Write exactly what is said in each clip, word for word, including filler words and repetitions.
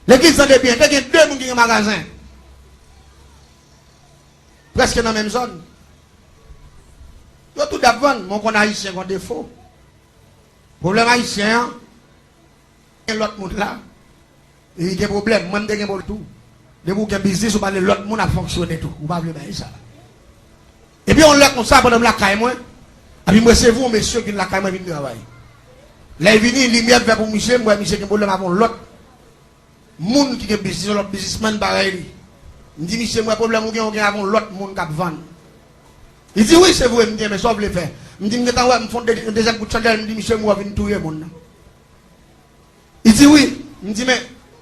Legliz tande byen, te gen de moun ki gen magazen. Prèske nan menm zòn. Yo tou t ap vann, men w konn Ayisyen gen yon defo. Pwoblèm Ayisyen an, gen lòt moun la, li gen pwoblèm. Mwen, m te gen pwoblèm tou. Depi w gen biznis, ou pale lòt moun ap fonksyone tou. Ou pa vle bay sa. Epi yon lè konsa, pandan m lakay mwen, epi m resevwa yon mesye ki vin lakay mwen vin travay. Lè l vini, limyè m fè pou misye, m wè misye gen pwoblèm avè yon lòt moun ki gen biznis, yon lòt biznismann parèy li. M di, "Misye, m wè pwoblèm ou gen, ou gen avè yon lòt moun k ap vann." Li di, "Wi, se vre," m di, "Men sa w vle fè?" M di, "M gentan wè, m fè yon de-, yon dezyèm kout chandèl," m di, "Misye, m wè w vin touye moun nan." Li di, "Wi." M di, "Men,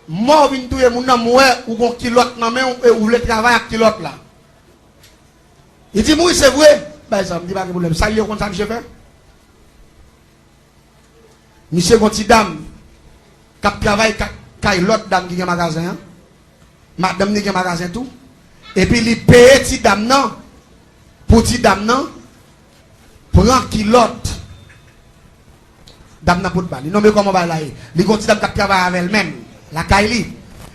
mò w vin touye moun nan, m wè ou gon kilòt nan men w e ou vle travay ak kilòt la." Li di m, "Wi, se vre." Bay sa, m di, "Pa gen pwoblèm." Sa l ye, ou konn sa misye fè? Misye gon ti dam k ap travay ka-, kay lòt dam ki gen magazen an. Madanm li gen magazen tou. Epi li peye ti dam nan pou ti dam nan pran kilòt. Dam nan pot ba li. Non, men kòman bagay la ye? Li gon ti dam k ap travay avè l menm, lakay li.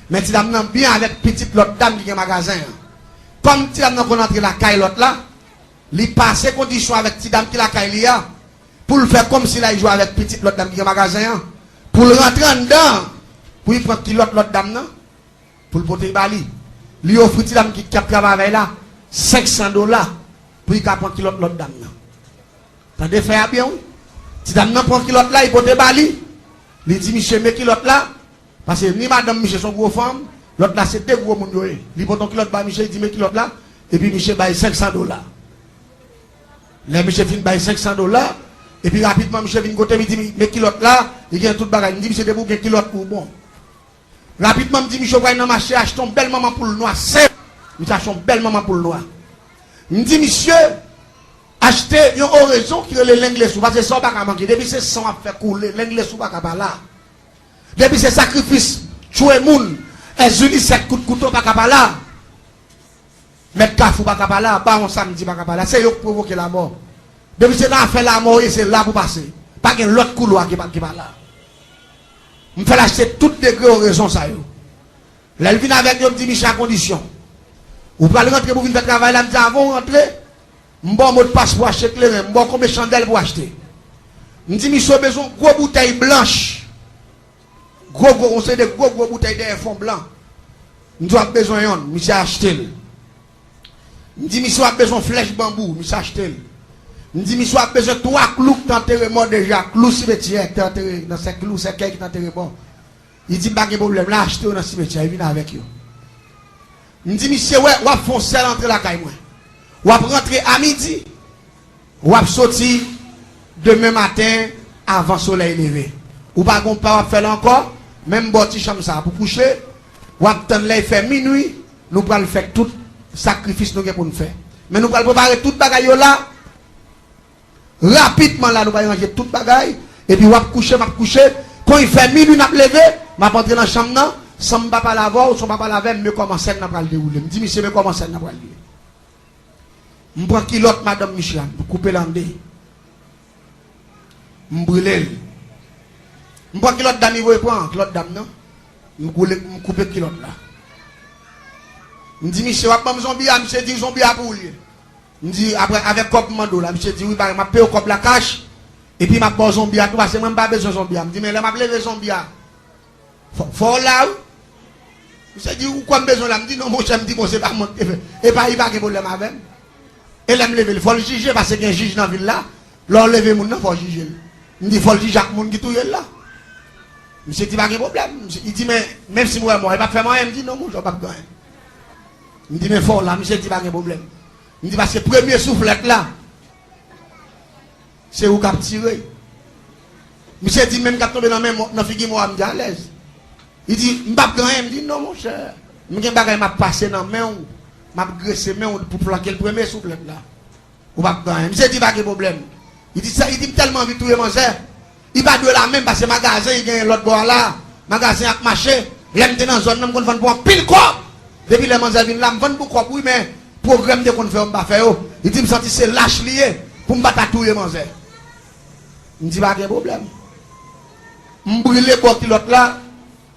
Men ti dam nan byen avèk pitit lòt dam ki gen magazen an. Kòm ti dam nan konn antre lakay lòt la, li pase kondisyon avèk ti dam ki lakay li a, pou l fè kòmsi l al jwe avèk pitit lòt dam ki gen magazen an, pou l rantre anndan, pou l pran kilòt lòt dam nan, pou l pote ba li. Li ofri ti dam ki, k ap travay avè l la, senk san dola, pou li ka pran kilòt lòt dam nan. Tande fè a byen, wi. Ti dam nan pran kilòt la, li pote ba li. Li di misye, "Men kilòt la." Paske ni madanm misye se yon gwo fanm, lòt la se de gwo moun yo ye. Li pote yon kilòt ba misye, li di, "Men kilòt la," epi misye bay senk san dola. Lè misye fin bay senk san dola, epi rapidman misye vin kote m, li di, "Men kilòt la, li gen tout bagay." M di, "Misye, depi w gen kilòt, ou bon." Rapidman, m di, "Misye, w pral nan mache achte yon bèl manman poul nwa, senp." Misye achte yon bèl manman poul nwa. M di, "Misye, achte yon orezon ki rele lenglesou, paske sa w pa ka manke. Depi se san w ap fè koule, lenglesou pa ka pa la." Depi se sakrifis, tchwe moun, èz inisèk kout kouto pa ka pa la. Mèt kafou pa ka pa la, bawon samdi pa ka pa la. Se yo k pwovoke lamò. Depi se nan afè lamò w ye, se la pou pase. Pa gen lòt koulwa ki pa, ki pa la. M fè l achte tout degre orezon sa yo. Lè l vin avèk yo, m di, "Misye, a kondisyon ou pral rantre pou vin fè travay la," m di, "Avan w rantre, m ba w modpas pou achte kleren, m ba w konbyen chandèl pou achte." M di, "Misye, w bezwen yon gwo boutèy blanch. Gwo, gwo, yon seri de gwo, gwo boutèy dèyè fon blan." M di, "W ap bezwen yonn." Misye achte l. M di, "Misye, w ap bezwen yon flèch banbou." Misye achte l. M di, "Misye, w ap bezwen twa klou ki t antere mò deja, klou simetyè ki t antere nan sèk, klou sèkèy ki t antere mò." Li di m, "Pa gen pwoblèm, l a achte yo nan simetyè, li vin avèk yo." M di, "Misye, wè, w ap fè yon sèl antre lakay mwen. W ap rantre a midi, w ap soti demen maten avan solèy leve. Ou pa gon pa w ap fè la ankò, menm bò ti chanm sa a pou kouche, w ap tann lè l fè minwi, nou pral fè tout sakrifis nou gen pou n fè. Men nou pral prepare tout bagay yo la." Rapidman la, nou pral ranje tout bagay, epi w ap kouche, m ap kouche. Kon li fè minwi, n ap leve, m ap antre nan chanm nan, san m pa pale avè w, san w pa pale avè m, men kòman sèn nan pral dewoule. M di misye, men kòman sèn nan pral ye. M pran kilòt madanm misye a, m koupe l an de. M brile l. M pran kilòt dam, li voye pran kilòt dam nan. M koule, m koupe kilòt la. M di misye, w ap ban m zonbi a? Misye di zonbi a pou ou l ye. M di, apre, avèk kòb m mande w la. Misye di, wi, m ap peye w kòb la kach, epi m ap ba w zonbi a tou, paske mwen, m pa bezwen zonbi a. M di, men lè m ap leve zonbi a, fò, fò w la, wi. Misye di, ou kwè m bezwen w la? M di, non, monchè, m di, bon, se pa mwen ki te fè. E pa, li pa gen pwoblèm avè m. E lè m leve l, fò l jije, paske gen jij nan vil la. Lè w leve moun nan, fò w jije l. M di, fò l jije ak moun ki touye l la. Misye di, pa gen pwoblèm. Misye, li di, men, menm si m wè mò, e p ap fè m anyen. M di, non, monchè, w p ap gen anyen. M di, men fò w la. Misye di, pa gen pwoblèm. M di, paske premye souflèt la, se ou k ap tire. Misye di, men m k ap tonbe nan men mò, nan figi mò a, m di, alèz. Li di, m p ap gen anyen. M di, non, monchè. M gen bagay m ap pase nan men w, m ap grese men w pou flanke l premye souflèt la. Ou p ap gen anyen. Misye di, pa gen pwoblèm. Li di, sa, li di, m tèlman anvi touye manzè. Li pa dwe la menm, paske magazen li genyen lòt bò a la. Magazen ap mache. Lè m te nan zòn nan, m konn vann pou anpil kòb. Depi lè manzè vin la, m vann pou kòb, wi, men pwogrè m te konn fè yo, m pa fè yo. Li di, m santi se lach li ye pou m pa ta touye manzè. M di, pa gen pwoblèm. M brile bò kilòt la.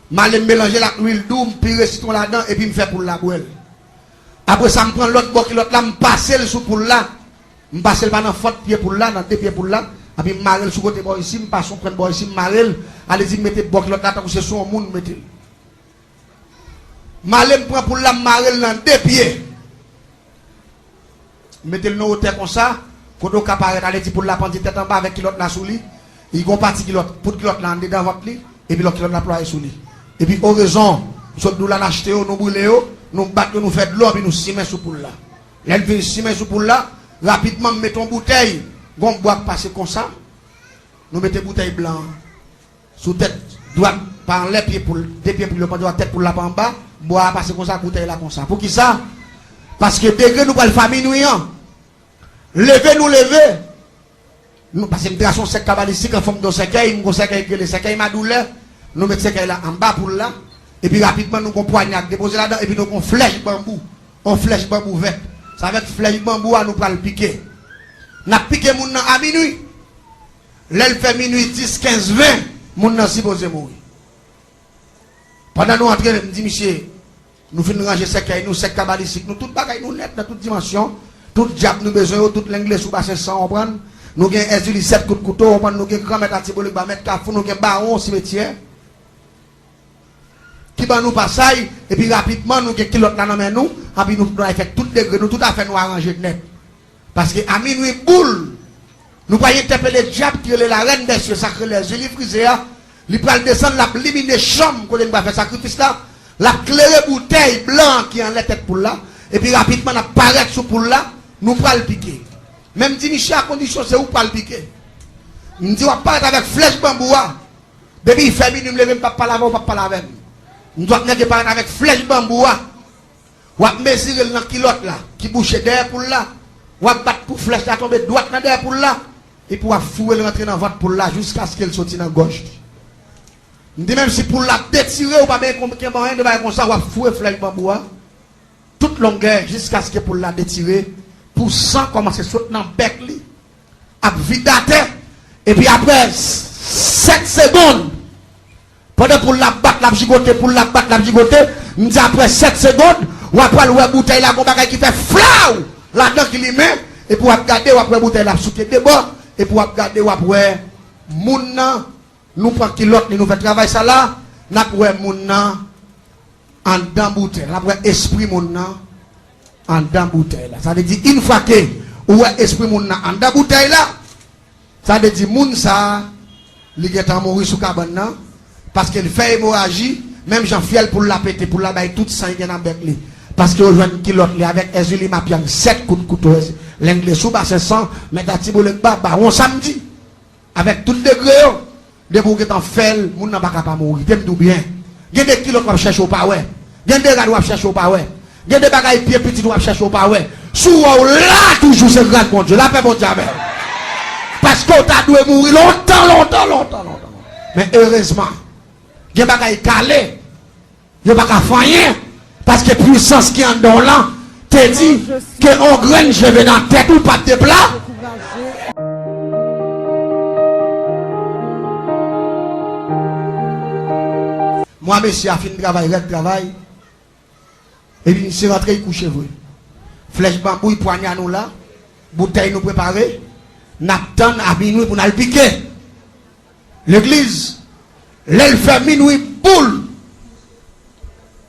M ale m melanje l ak lwil dou, m pire sitwon ladan, epi m fè poul la bwè l. Apre sa, m pran lòt bò kilòt la, m pase l sou poul la. M pase l pa nan fant pye poul la, nan de pye poul la, epi m mare l sou kote bò isi, m pase yon prann bò isi, m mare l, ale di m mete bò kilòt la tankou se sou yon moun m mete l. M ale m pran poul la, m mare l nan de pye. M mete l nan wotè konsa, kote w ka parèt, ale di poul la pandye tèt anba avèk kilòt la sou li. Li gon pati kilòt, bout kilòt la anndedan vant li, epi lòt kilòt la plwaye sou li. Epi orezon, m sot di w la n achte yo, nou brile yo, nou bat yo, nou fè dlo, epi nou simen sou poul la. Lè n fin simen sou poul la, rapidman m mete yon boutèy, gon bwa k pase konsa, nou mete boutèy blan an. Sou tèt dwat, pa anlè pye poul, de pye poul yo pandye a, tèt poul la pa anba, bwa a pase konsa, boutèy la konsa. Poukisa? Paske degre nou pral fè a minwi an, leve nou leve, nou, paske m trase yon sèk kabalistik an fòm de yon sèkèy, m gon sèkèy k rele sèkèy madoulè, nou met sèkèy la anba poul la, epi rapidman nou gon pwanya k depoze ladan, epi nou gon flèch banbou, yon flèch banbou vèt. Sa vèt flèch banbou a nou pral pike. N ap pike moun nan a minwi. Lè l fè minwi dis, kenz, ven, moun nan sipoze mouri. Pandan nou antre, m di misye, nou fin ranje sèkèy nou, sèk kabalistik nou, tout bagay nou nèt nan tout dimansyon, tout djab nou bezwen yo, tout lengle sou basen san, w konprann? Nou gen Èzili sèt kout kouto, w konprann? Nou gen granmèt Atibolegba, mèt Kafou, nou gen bawon simetyè. Ki ban nou pasay, epi rapidman nou gen kilòt la nan men nou, epi nou, nou al fè tout degre nou, tout afè nou aranje nèt. Paske a minwi boul, nou pral entèpele dyab ki rele Larèn dè sye, sa k rele Zili Frize a, li pral desann, l ap limine chanm kote nou pral fè sakrifis la, l ap klere boutèy blan an ki anlè tèt poul la, epi rapidman n ap parèt sou poul la, nou pral pike. Men m di misye a kondisyon se ou k pral pike. M di w ap parèt avèk flèch banbou a. Depi fè minwi m leve m p ap pale avè w, w p ap pale avè m. M di w ap nèk parèt avèk flèch banbou a. W ap mezire l nan kilòt la, ki bouche dèyè poul la. W ap bat pou flèch la tonbe dwat nan dèyè poul la. Epi w ap foure l rantre nan vant poul la jiskaske l soti nan gòj li. M di menm si poul la ap detire, ou pa bezwen kenbe anyen de bagay konsa, w ap foure flèch banbou a. Tout longè jiskaske poul la detire, pou san kòmanse sot nan bèk li, ap vide atè, epi apre sèt segonn, pandan poul la ap bat, l ap jigote, poul la ap bat, l ap jigote, m di apre sèt segonn, w ap pral wè boutèy la gon bagay ki fè flaw ladan ki limen, epi w ap gade, w ap wè boutèy la ap souke de bò, epi w ap gade, w ap wè moun nan, nou pran kilòt li, nou fè travay sa la, n ap wè moun nan anndan boutèy la. N ap wè espri moun nan anndan boutèy la. Sa vle di, yon fwa ke ou wè espri moun nan anndan boutèy la, sa vle di moun sa a, li gentan mouri sou kabann nan, paske li fè emoraji, menm jan fyèl poul la pete, poul la bay tout san li gen nan bèk li. Paske yo jwenn kilòt li avèk Èzili Mapyang, sèt kout kouto, lengle sou basen san, mèt Atibolegba, bawon samdi. Avèk tout degre yo, depi w gentan fè l, moun nan pa ka pa mouri. Tande m di w byen. Gen de kilòt w ap chèche w pa wè. Gen de rad w ap chèche w pa wè. Gen de bagay pye pitit w ap chèche w pa wè. Si w wè w la toujou, se gras Bondye. Lapè Bondye avè w. Paske w ta dwe mouri lontan, lontan, lontan, lontan. Men erezman, gen bagay kale. Yo pa ka fè anyen, paske pwisans ki anndan w lan te di ke yon grenn cheve nan tèt ou p ap depla. Mwa mesye a fin travay, rèd travay, epi misye rantre, li kouche vre. Flèch banbou, pwanya nou la, boutèy nou prepare, n ap tann a minwi pou n al pike. Legliz, lè l fè minwi boul,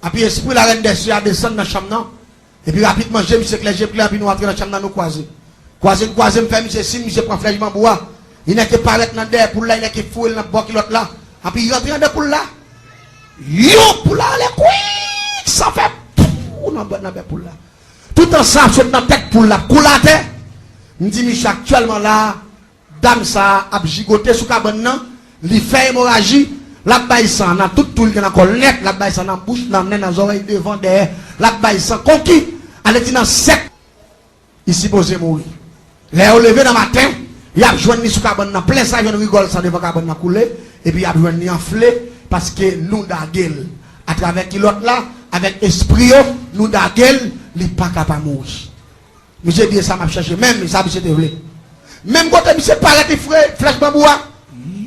epi espri Larèn dè sye a desann nan chanm nan, epi rapidman je misye klè, je m klè, epi nou antre nan chanm nan, nou kwaze. Kwaze n kwaze, m fè misye siy, misye pran flèch banbou a, li nèke parèt nan dèyè poul la, li nèke foure l nan bò kilòt la, epi li rantre anndan poul la. Yon poul la anlè kwik, san fè pou nan bè, nan bè poul la. Toutan san ap sot nan tèt poul la, ap koule atè. M di misye aktyèlman la, dam sa a ap jigote sou kabann nan, li fè emoraji, l ap bay san nan tout twou li gen nan kò l nèt, l ap bay san nan bouch, nan nen, nan zòrèy, devan, dèyè, l ap bay san konki, ale di nan sèt, li sipoze mouri. Lè yo leve nan maten, y ap jwenn li sou kabann nan plen san, jwenn rigòl san devan kabann nan koule, epi y ap jwenn li anfle, paske nou dage l. Atravè kilòt la, avèk espri yo, nou dage l, li pa ka pa mouri. Misye di, "E sa m ap chèche menm, e sa misye te vle." Menm kote misye parèt, li foure flèch banbou a,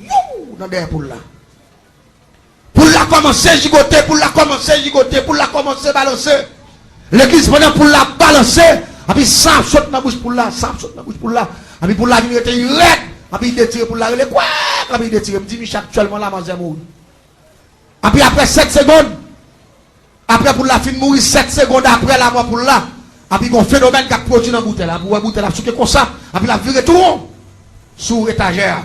yow, nan dèyè poul la. Poul la Kòmanse jigote, poul la kòmanse jigote, poul la kòmanse balanse. Legliz, pandan poul la ap balanse, epi san ap sot nan bouch poul la, san ap sot nan bouch poul la. Epi poul la vin rete rèd, epi li detire, poul la rele kwèk, epi li detire. M di Michel aktyèlman la manzè mouri. Epi apre sèt segonn, apre poul la fin mouri, sèt segonn apre lamò poul la, epi gon fenomèn k ap pwodui nan boutèy la. Epi w wè boutèy la ap souke konsa, epi l ap vire tou won sou etajè a.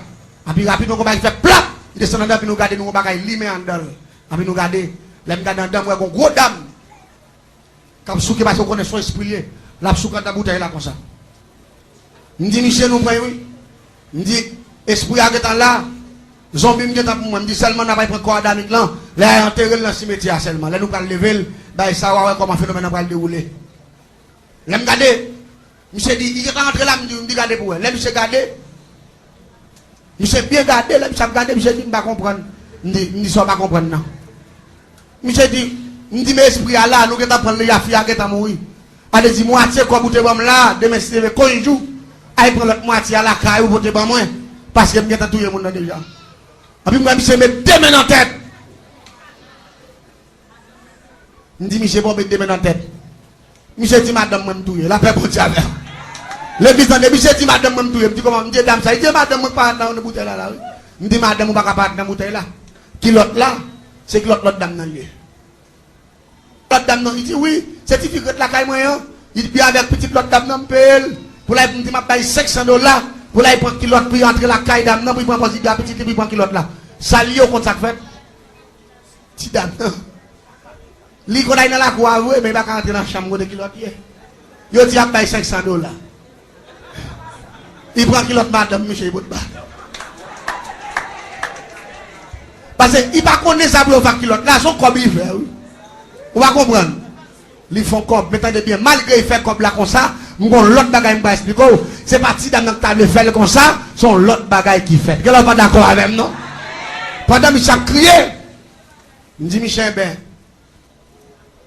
Epi rapidman gon bagay ki fè plap, li desann anndan, epi nou gade nou wè yon bagay limen anndan l. Epi nou gade, lè m gade anndan, m wè gon gwo dam k ap souke, paske w konnen se yon espri l ye. L ap souke anndan boutèy la konsa. M di misye nou pran wi. M di espri a gentan la. Zonbi m gentan pou mwen. M di sèlman n ap al pran kò Adamik lan. Lè y antere l nan simetyè a sèlman. Lè nou pral leve l, bay sa w a wè kòman fenomèn nan pral dewoule. Lè m gade, misye di, li gentan antre la, m di, m di gade pou wè. Lè misye gade, misye byen gade, lè misye ap gade, misye di, "M pa konprann." M di, m di, "Sa w pa konprann nan?" Misye di, m di, "Men espri a la, nou gentan pran l deja, fi a gentan mouri. A vle di, mwatye kòb ou te ban m la, demen si Dye vle, konjou, al pran lòt mwatye a lakay ou pote ban mwen, paske m gentan touye moun nan deja." Epi m wè misye met de men nan tèt. M di, "Misye, pa w met de men nan tèt." Misye di, "Madanm mwen m touye." Lapè Bondye avè w. Legliz, tande, misye di, "Madanm mwen m touye." M di, "Kòman?" M di, "E dam sa." Li di, "E madanm mwen k parèt nan boutèy la, la, wi." M di, "Madanm ou pa ka parèt nan boutèy la. Kilòt la, se kilòt lòt dam nan li ye." Lòt dam nan, li di, "Wi, se tifi k ret lakay mwen an." Li di, "Pi avèk pitit lòt dam nan, m peye l. Pou l al, m di, m ap bay senk san dola. Pou l al pran kilòt, pou l antre lakay dam nan, pou l pran pòz li di a pitit li, pou l pran kilòt la." Sa l ye, w konn sa k fèt? Ti dam nan. Li konn al nan lakou a vre, men li pa ka antre nan chanm kote kilòt ye. Yo di ap bay senk san dola. Li pran kilòt madanm misye, li pot ba. Paske li pa konnen sa pou yo fè ak kilòt la, se yon kòb li fè, wi. Ou pa konprann? Li fè yon kòb, men tande byen, malgre li fè kòb la konsa, m gon lòt bagay m pral eksplike w. Se pa ti dam nan ki ta vle fè l konsa, se yon lòt bagay ki fèt. Gen lè w pa dakò avè m, non? Pandan misye ap kriye, m di, "Misye, enben,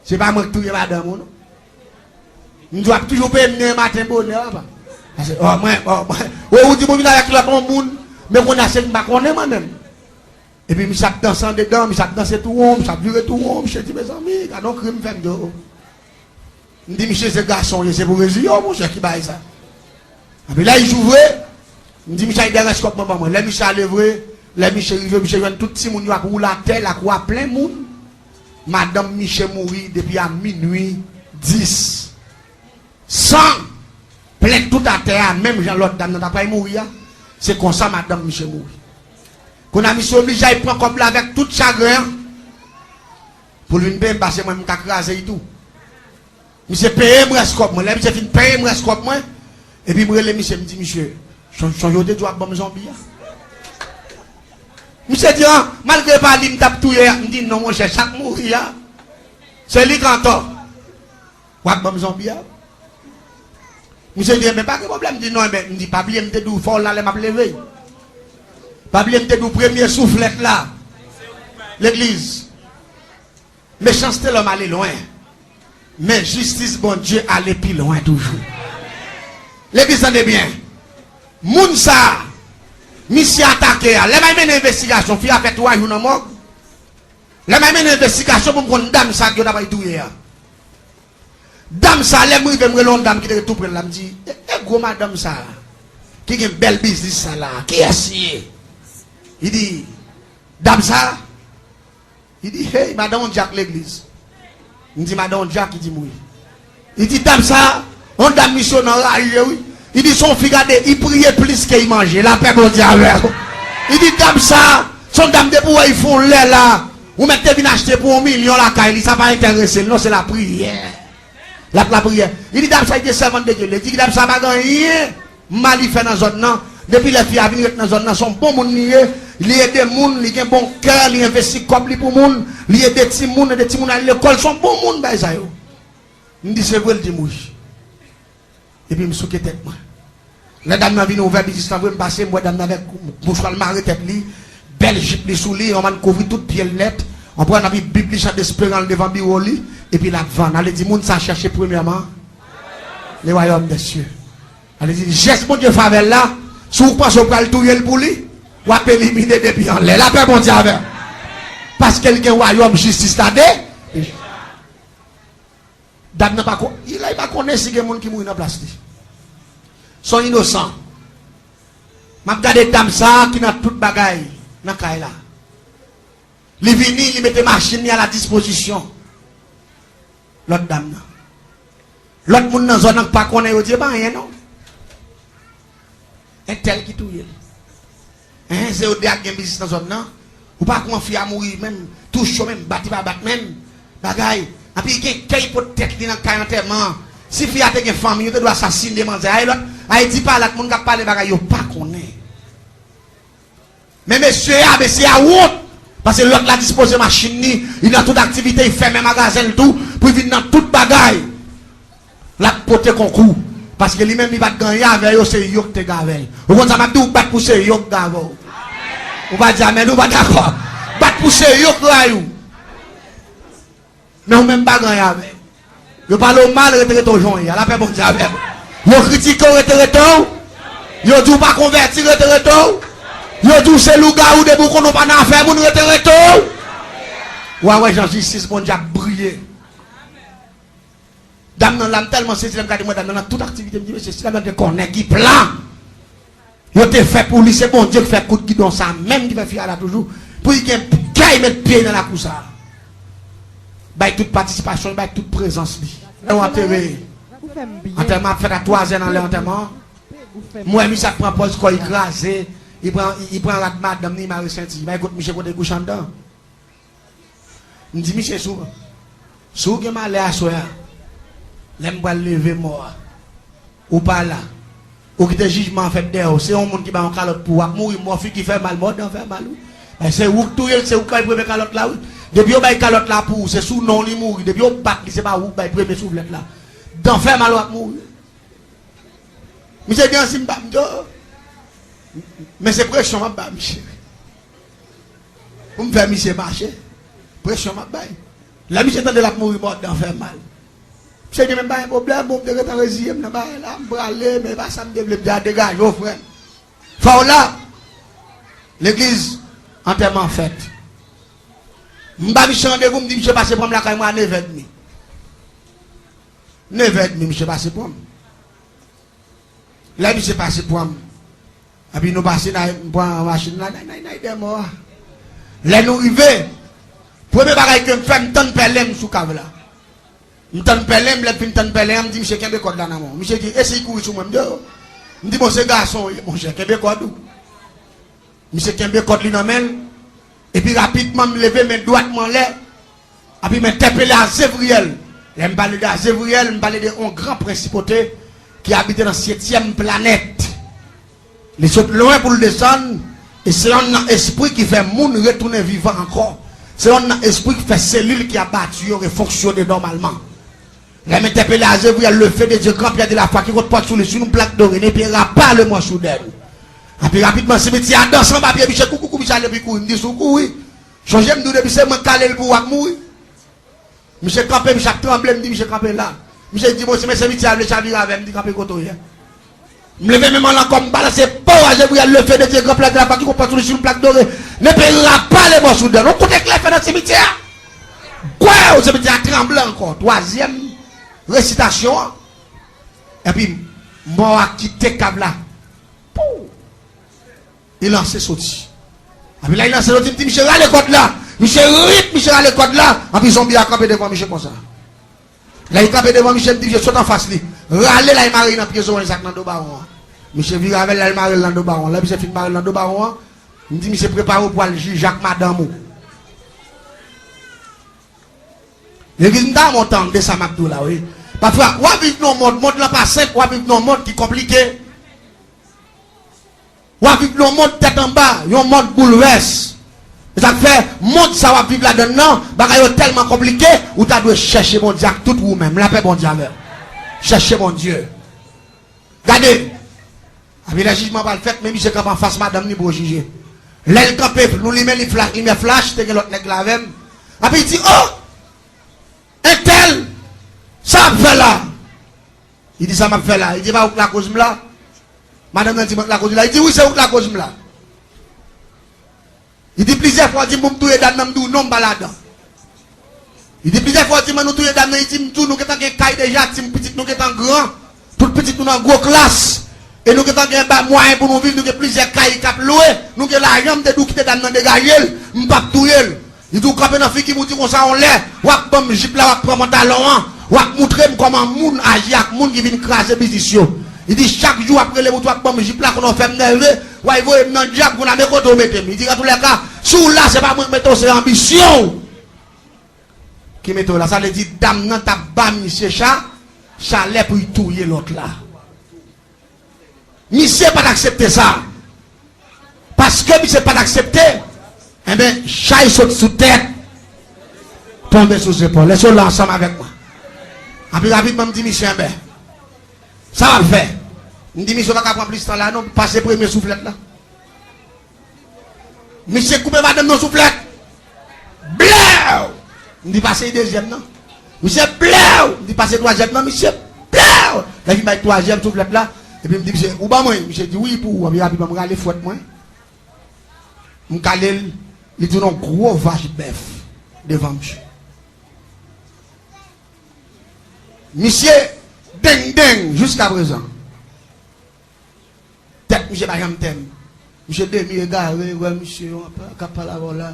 se pa mwen k touye madanm ou, non." M di, "W ap toujou peye m demen maten bonè, papa." Paske, o, mwen, o, mwen, o, ou di m vin avèk lòt yon moun, men kounye a se m pa konnen mwen menm. Epi misye ap danse andedan, misye ap danse tou won, misye ap vire tou won, misye di, "Mezanmi, gade yon krim fè m," m di, "O." M di, "Misye, se gason w ye, se pou reziye w, monchè, ki bagay sa?" Epi lè jou vre, m di, "Misye, al dèyè rès kòb mwen ban mwen." Lè misye ale vre, lè misye rive, misye jwenn tout timoun yo ap woule atè, lakou a plen moun. Madanm misye mouri depi a minui dis. San plen tout atè a, menm jan lòt dam nan ta pral mouri a, se konsa madanm misye mouri. Kounye a misye oblije al pran kòb la avèk tout chagren an, pou l vin peye m, paske mwen m ka kraze l tou. Misye peye m rès kòb mwen. Lè misye fin peye m rès kòb mwen, epi m rele misye, m di, "Misye, son-, sonje w te di w ap ban m zonbi a?" Misye di, "An, malgre pa li m t ap touye a." M di, "Non, monchè, sa k mouri a, se li k antò. W ap ban m zonbi a." Misye di, "Enben, pa gen pwoblèm." M di, "Non, enben," m di, "pa bliye m te di w fò w la lè m ap leve. Pa bliye m te di w premye souflèt la." Legliz, mechanste lòm ale lwen, men jistis Bondye ale pi lwen toujou. Legliz, tande byen. Moun sa a, misye atake a, lè m al mennen envestigasyon, fi a fè twa jou nan mòg. Lè m al mennen envestigasyon pou m konn dam sa a ke yo ta pral touye a. Dam sa, lè m rive, m rele yon dam ki te ret tou pre l la, m di, "E, e gwo madanm sa a, ki gen bèl biznis sa la, kiyès li ye?" Li di, "Dam sa a?" Li di, "Hey, madanm yon dyak legliz." M di, "Madanm yon dyak?" Li di m, "Wi." Li di, "Dam sa a, yon dam misye nan raje, wi." Li di, "Se yon fi, gade, li priye plis ke li manje. Lapè Bondye avè w." Li di, "Dam sa a, se yon dam depi w wè li fè yon lè la, ou mèt te vin achte pou yon milyon lakay li, sa pa enterese l, non, se lapriyè." L ap lapriyè. Li di dam sa, li te sèvant de Dye. Li di dam sa pa gen anyen mal li fè nan zòn nan. Depi lè fi a vin ret nan zòn nan, se yon bon moun li ye. Li ede moun, li gen bon kè, li envesti kòb li pou moun, li ede timoun, ede timoun al lekòl, se yon bon moun, bagay sa yo. M di, "Se vre?" L di m, "Wi." Epi m souke tèt mwen. Lè dam nan vin ouvè biznis lan vre, m pase, m wè dam nan avèk mouchwa l mare tèt li, bèl jip li sou li, yon mann kouvri tout pye l nèt, yon pran nan Bib li, chan desperan l devan biwo li, epi l ap vann. Ale di moun sa chèche premyèman le royaume des cieux. Ale di jès Bondye favè l la, si w panse w pral touye l pou li, w ap elimine depi anlè. Lapè Bondye avè w. Paske l gen wayòm jistis la de. Dam nan pa ko-, li la, li pa konnen si gen moun ki mouri nan plas li. Se yon inosan. M ap gade dam sa a ki nan tout bagay nan kay la. Li vini, li mete machin li a la dispozisyon lòt dam nan. Lòt moun nan zòn nan k pa konnen yo di, "E pa anyen non. Entèl ki touye l." Enhen, se yo de a k gen biznis nan zòn nan. Ou pa konn fi a mouri menm, touche yo menm, bat li pa bat menm. Bagay. Anpi gen kè li pot tèt li nan kay antèman an. Si fi a te gen fanmi, yo te dwe asasinen manzè a. E lòt, Ayiti pa la, moun k ap pale bagay yo pa konnen. Men mesye a, mesye a wont. Paske lòt la dispoze machin li, li nan tout aktivite, li fèmen magazen l tou, pou li vin nan tout bagay. L ap pote konkou. Paske li menm li pa t gen anyen avè yo, se yo k te gave l. Ou konn sa m ap di w, bat pou se yo k gave w. Ou pa di amèn, ou pa dakò. Bat pou se yo k rayi w. Men ou menm pa gen anyen avè yo. Yo pale w mal, rete rete w jan w ye a. Lapè Bondye avè w. Yo kritike w, rete rete w. Yo di w pa konvèti, rete rete w. Yo di w se lougawou, depi w konnen w pa nan afè moun, rete rete w. W a wè jan jistis Bondye ap briye. Dam nan la, m tèlman sezi lè m gade mwen dam nan nan tout aktivite, m di, "Mesye, si dam nan te konnen ki plan yo te fè pou li, se Bondye ki fè kout gidon sa menm ki fè fi a la toujou, pou li gen kè met pye nan lakou sa a." Bay tout patisipasyon, bay tout prezans li. Lè w antere, antèman ap fèt a twazè nan lè antèman an. M wè misye ap pran pòz kò li kraze, li pran, li pran rad madanm ni, li mare senti, bay kot misye kote l kouche anndan. M di misye, "Si w, si w gen malè aswè a, lè m pral leve mò a, ou pa la. Ou kite jijman an fèt dèyè w. Se yon moun ki bay yon kalòt pou w ap mouri, mò figi fè mal, mò dan fè mal, wi. Men se ou k touye l, se ou k bay premye kalòt la, wi. Depi yo bay kalòt la pou ou, se sou non w li mouri. Depi yo bat li, se pa ou k bay premye souflèt la. Dan fè mal, w ap mouri." Misye di ansi m pa m di, "Oh." Men se presyon m ap ba misye. Pou m fè misye mache. Presyon m ap bay. Lè misye tande l ap mouri, mò dan fè mal. Misye di, "Men pa gen pwoblèm, bon, m te gentan reziye m nan bagay la, m prale, men e pa sa m te vle." M di, "A, degaje w, frè m. Fò w la." Legliz, antèman fèt. M ba misye randevou, m di misye pase pran m lakay mwen a nevè edmi. Nevè edmi, misye pase pran m. Lè misye pase pran m, epi nou pase, n a, m pran machin la, n a, n a, n a dèyè mò a. Lè nou rive, premye bagay ke m fè, m tann pèlen m sou kav la. M tann pèlen m, lè m fin tann pèlen an, m di misye, "Kenbe kòd la nan men w." Misye di, "E si l kouri sou mwen?" M di, "Oh." M di, "Bon, se gason w ye, monchè, kenbe kòd ou." Misye kenbe kòd li nan men l, epi rapidman m leve men dwat mwen anlè, epi m entèpele Azevriyèl. Lè m pale de Azevriyèl, m pale de yon gran prensipote ki abite nan setyèm planèt. Li sot lwen pou l desann, e se yonn nan espri ki fè moun retounen vivan ankò. Se yonn nan espri ki fè selil ki abati yo refonksyone nòmalman. Lè m entèpele Azevriyèl, le feu de Dieu, grand pierre de la foi, qui compte sous lui sur une plaque dorée, n'éteindra pas le mort soudain. Epi rapidman, simityè a danse anba pye misye, kou, kou, kou, misye ale epi kouri. M di, "Si w kouri, sonje m di w depi se mwen k kale l pou w ap mouri." Misye kanpe, misye ap tranble, m di, "Misye kanpe la." Misye di, "Bon, si men simityè a vle chavire avè m," m di, "Kanpe kote w ye." M leve men m anlè ankò, m balanse po a, Azevriyèl, le feu de Dieu, grand pierre de la foi, qui compte sous lui sur une plaque dorée, n'éteindra pas le mort soudain. Yon kout eklè fè nan simityè a. Gwèw, simityè a tranble ankò. Twazyèm resitasyon an. Epi mò a kite kav la. Pou! Li lanse soti. Epi lè li lanse soti, m di, "Misye rale kòd la." Misye rip, misye rale kòd la. Epi zonbi a kanpe devan misye konsa. Lè li kanpe devan misye, m di, "Misye, sot anfas li. Rale l al mare l nan pye zoranj sa k nan do bawon an." Misye vire avè l, l al mare l nan do bawon. Lè misye fin mare l nan do bawon an, m di, "Misye, prepare w pou al jije ak madanm ou." Legliz, m ta renmen w tande sa m ap di w la, wi. Pafwa, w ap viv nan yon mond, mond lan pa senp, w ap viv nan yon mond ki konplike. W ap viv nan yon mond tèt anba, yon mond boulvès. E sa k fè, mond sa w ap viv ladan l nan, bagay yo tèlman konplike, ou ta dwe chèche Bondye ak tout ou menm. Lapè Bondye avè w. Chèche Bondye. Gade. Epi lè jijman pral fèt, men misye kanpe anfas madanm ni pou yo jije. Lè l kanpe, nou limen li fla-, limyè flach, te gen lòt nèg la avè m. Epi li di, "Oh! Entèl, sa w ap fè la?" Li di, "Sa m ap fè la?" Li di, "E pa ou k lakoz m la?" Madanm nan di, "Mwen k lakoz ou la?" Li di, "Wi, se ou k lakoz m la." Li di plizyè fwa, di m pou m touye dam nan, m di w non, m pa ladan. Li di plizyè fwa, di m an nou touye dam nan, li di m tou nou gentan gen kay deja, ti pitit nou gentan gran, tout pitit nou nan gwo klas, e nou gentan gen ba mwayen pou nou viv, nou gen plizyè kay k ap lwe, nou gen lajan, m te di w kite dam nan degaje l, m p ap touye l. Li di w kanpe nan figi m, ou di konsa yon lè, w ap ban m jip la, w ap pran pantalon an, w ap moutre m kòman moun aji ak moun ki vin kraze biznis yo. Li di chak jou w ap rele m, ou di w ap ban m jip la, kounye a w fè m nève, w al voye m nan dyab, kounye a men kote w mete m. Li di antoulèka, si w la, se pa mwen k mete w, se anbisyon w ki mete w la. Sa vle di dam nan t ap ba misye cha, chalè pou l touye lòt la. Misye pa t aksepte sa. Paske misye pa t aksepte, enben, chay sot sou tèt, tonbe sou zepòl. Èske w la ansanm avèk mwen? Anpi rapidman, m di misye, enben, sa w ap fè? M di misye, w pa ka pran plis tan la non, pase premye souflèt la. Misye koupe madanm nan souflèt. Blèw! M di pase dezyèm nan. Misye blèw! M di pase twazyèm nan, misye blèw! Lè vin bay twazyèm souflèt la, epi m di misye, ou ban mwen, misye di wi pou ou, anpi rapidman m rale fwèt mwen. M kale l, li tounen yon gwo vach bèf devan misye. Misye deng deng jiska prezan. Tèt misye pa janm tèm. Misye demi egare, wè misye yon k ap pale avè w la.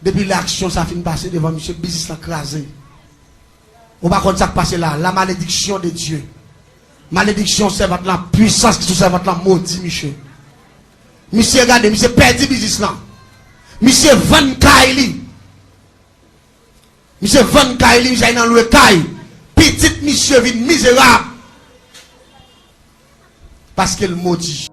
Depi lè aksyon sa fin pase devan misye, biznis lan kraze. Ou pa konn sa k pase la. La malédiction de Dieu. Malediksyon sèvant lan, pwisans ki sou sèvant lan modi misye. Misye gade, misye pèdi biznis lan. Misye vann kay li. Misye vann kay li, misye al nan lwe kay. Pitit misye vin mizerab. Paske l modi.